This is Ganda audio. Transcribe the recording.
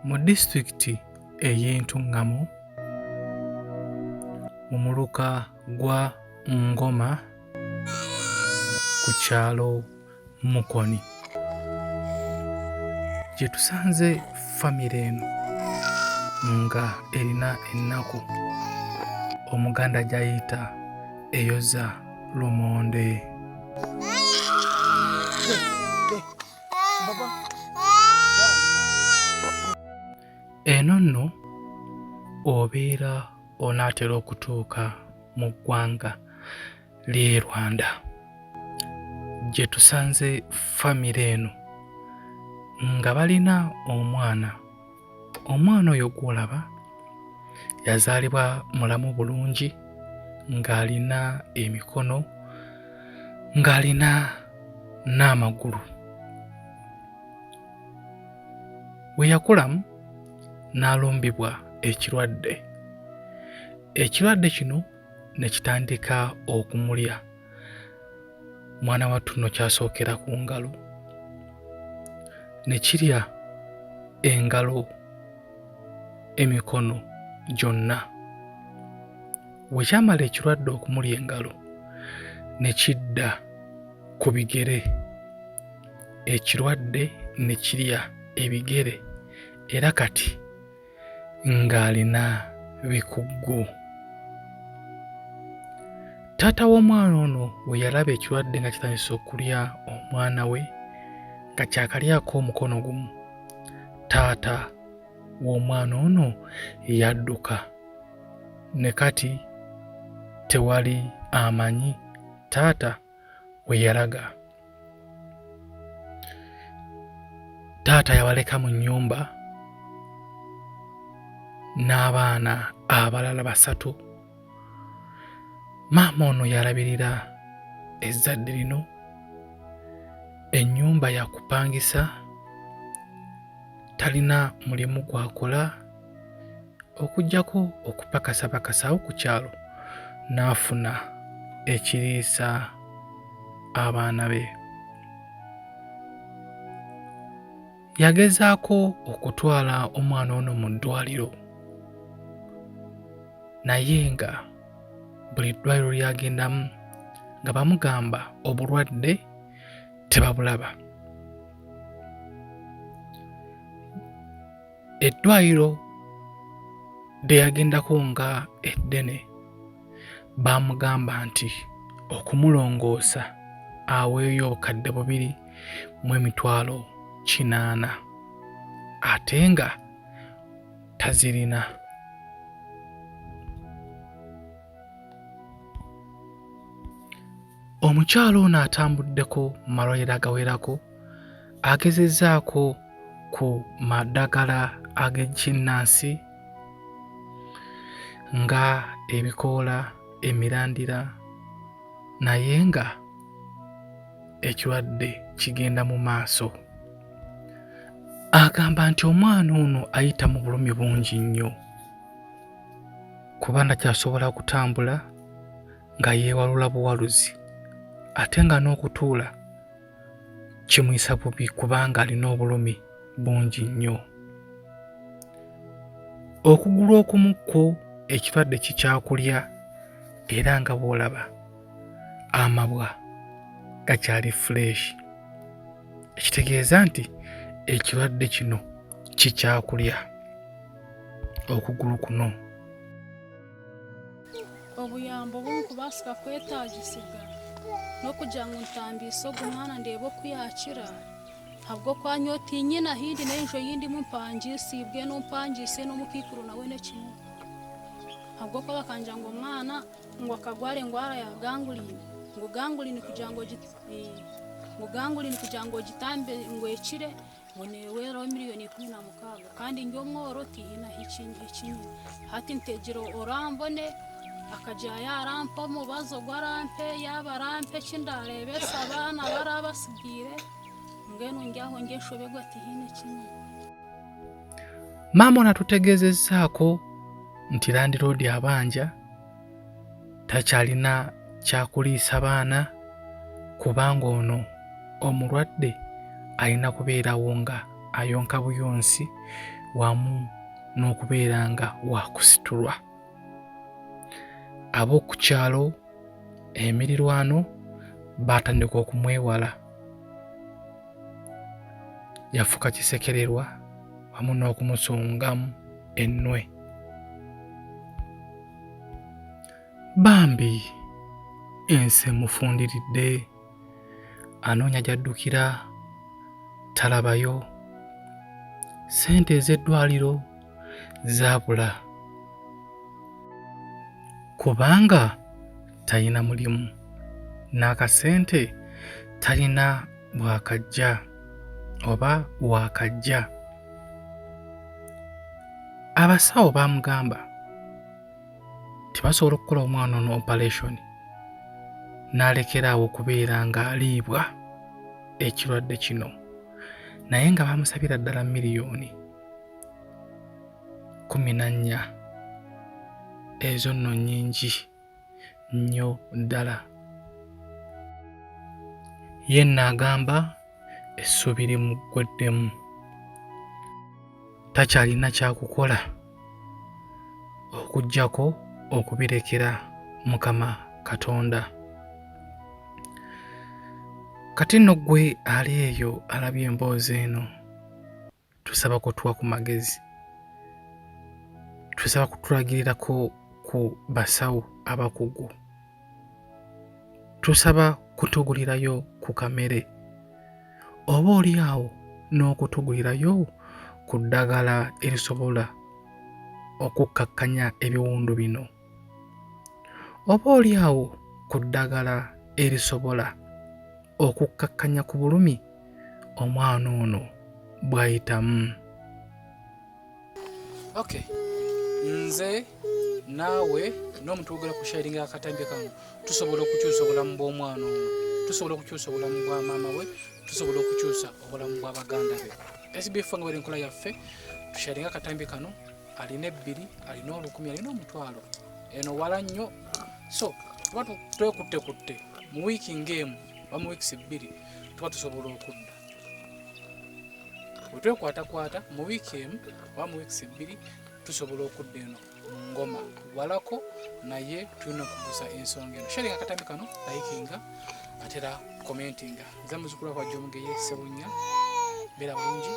Mu disitulikiti ey'e Ntungamo mu muluka gwa Ngoma ku kyalo Mukoni gye tusanze famire eno nga erina ennaku Omuganda gy'ayita eyoza lumonde. Eno nno obeera onaatera okutuuka mu ggwanga ly'e Rwanda gye tusanze famire eno nga balina omwana. Omwana oyo gw'olaba yazaalibwa mulamu bulungi ng'alina emikono ng'alina n'amagulu. Bwe yakulamu n'alumbibwa ekirwadde. Ekirwadde kino ne kitandika okumulya. Mwana wattu nno kyasookera ku ngalo ne kirya engalo emikono gyonna. Bwe kyamala ekirwadde okumulya engalo ne kidda ku bigere, ekirwadde ne kirya ebigere era kati ng'alina bikuggu. Taata w'omwana ono bwe yalaba ekirwadde nga kitandise okulya omwana we nga kyakalyako omukono gumu, taata w'omwana ono yadduka ne kati tewali amanyi taata we yalaga. Taata yabaleka mu nnyumba n'abaana abalala basatu. Maama ono yalabirira ezzadde lino. Ennyumba yakupangisa, talina mulimu gw'akola okuggyako okupakasapakasaawo ku kyalo n'afuna ekiriisa abaana be. Yagezaako okutwala omwana ono mu ddwaliro naye nga buli ddwaliro ly'agendamu nga bamugamba obulwadde tebabulaba. Eddwaliro lye yagendako nga eddene baamugamba nti okumulongoosa aweeyo 2800 ate nga tazirina. Omukyala ono atambuddeko mu malwaliro agawerako, agezezzaako ku madagala ag'ekinnansi nga ebikoola, emirandira naye nga ekirwadde kigenda mu maaso. Agamba nti omwana ono ayita mu bulumi bungi nnyo kuba takyasobola kutambula nga yeewalula buwaluzi ate nga n'okutuula kimuyisa bubi kubanga alina obulumi bungi nnyo. Okugulu okumu kwo ekirwadde kikyakulya era nga bw'olaba amabwa gakyali fuleeshi ekitegeeza nti ekirwadde kino kikyakulya okugulu kuno. Obuyambi obu ndikubaasika kwetaagisibwa n'okugira ngu ntambiise ogu mwana ndeebe oku yaakira ahabw'okuba nyowe tiinyine ahu ndi n'enju ei ndimu mpangiisiibwe n'ompangiise n'omukaikuru nawe n'ekimwe ahabw'okuba bakangira ngu omwana ngu akagwara endwara ya gangurini ngu gangurini kugira ngu ngu gangurini kugira ngu ogitambe ngu ekire Ngu neeweraho 16,000,000 kandi ndi omworo tihaine ahu eki nyine. Hati ntegire orambone akagira yaarampa omubazi ogu arampe yaaba arampa eki ndaareebesa abaana abaraba basigaire mbwenu ndi aho ndi enshoberwa tihaine eki nyine. Maama ono atutegeezezzaako nti landiroodi abanja takyalina kyakuliisa baana kubanga ono omulwadde alina kubeerawo nga ayonka buyonsi wamu n'okubeera nga wakusitulwa. Ab'oku kyalo emirirwano baatandika okumwewala. Yafuuka kisekererwa wamu n'okumusongamu ennwe. Bambi ensi emufundiridde, anoonya gy'addukira talabayo, ssente ez'eddwaliro zaabula kubanga talina mulimu n'akasente talina bw'akajja oba waakajja. Abasawo baamugamba tebasobola okukola omwana ono operation n'alekera awo okubeera ng'aliibwa ekirwadde kino naye nga bamusabira ddala miliyoni 14 ezo nno nnyingi nnyo ddala. Ye nno agamba essuubi limuggweddemu takyalina kyakukola okuggyako okubirekera Mukama Katonda. Kati nno ggwe ali eyo alabye emboozi eno tusaba kutuwa ku magezi, tusaba kutulagirirako ku basawo abakugu, tusaba kutugulirayo ku kamere oba oli awo n'okutugulirayo ku ddagala erisobola okukkakkanya ebiwundu bino oba oli awo ku ddagala erisobola okukkakkanya ku bulumi omwana ono bw'ayitamu. Okay. Nze naawe n'omuntu ogera ku sharinga akatambi kano tusobola okukyusa obulamu bw'omwana ono, tusobola okukyusa obulamu bwa maama we, tusobola okukyusa obulamu bwa baganda be. SBF nga bweri enkola yaffe, tusharinga akatambi kano, alina ebbiri, alina olukumi, alina omutwalo, eno wala nnyo. So tuba twekuttekutte mu wiiki ng'emu oba mu wiikisi bbiri tuba tusobola okudda. Bwe twekwatakwata mu wiiki emu oba mu wiikisi bbiri tusobola okudda eno mu ngoma walako, naye tulina okugusa ensonga eno. Sharinga akatambi kano, likinga ate era commentinga. Nze muzukulu wa Jomugeye Ssebunya, beera bulungi.